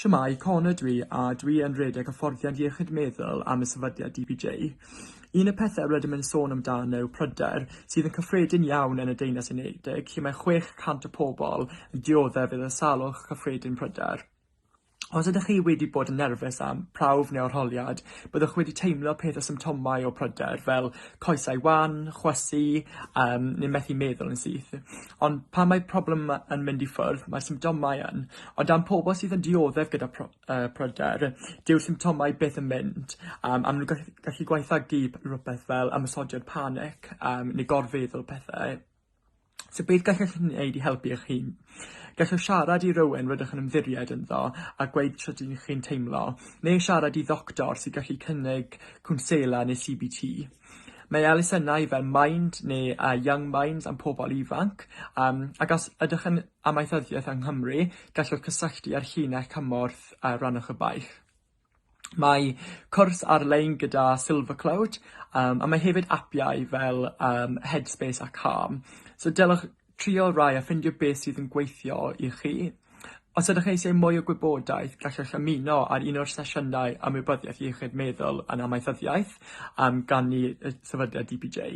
Shwmae, Connor dwi a dwi yn rhedeg hyfforddiant iechyd meddwl am y sefydliad DPJ. Un o'r pethau rydym yn sôn amdano yw pryder, sydd yn cyffredin iawn yn y Deyrnas Unedig, lle mae 600 o pobl yn dioddef gyda salwch cyffredin pryder. Os ydych chi wedi bod yn nerfus am prawf neu arholiad, byddwch wedi teimlo peth o symptomau o pryder fel coesau wan, chwysu, yym neu methu meddwl yn syth. Ond pan mae problem yn mynd i ffwrdd, mae'r symptomau yn. Ond am pobl sydd yn dioddef gyda pro- yy pryder, dyw'r symptomau byth yn mynd, yym a ma' nhw'n gallu gwaethygu rhywbeth fel ymosodiad panic, yym neu gorfeddwl pethe. So beth gallech chi wneud i helpu eich hun? Gallwch siarad i rywun rydych yn ymddiried ynddo a gweud sut ydych chi'n teimlo, neu siarad i ddoctor sy'n gallu cynnig cwnsela neu CBT. Mae elusennau fel Mind neu uh, Young Minds am pobl ifanc, um, ac os ydych yn amaethyddiaeth yng Nghymru, gallwch cysylltu â'r llinell cymorth uh, Rhannwch y Baich. Mae cwrs ar-lein gyda Silvercloud yym a mae hefyd apiau fel yym Headspace a Calm. So dylech trio rai a ffindio beth sydd yn gweithio i chi. Os ydych eisiau mwy o gwybodaeth gallwch ymuno ar un o'r sesiynau ymwybyddiaeth iechyd meddwl yn amaethyddiaeth yym gan ni yy sefydliad DPJ.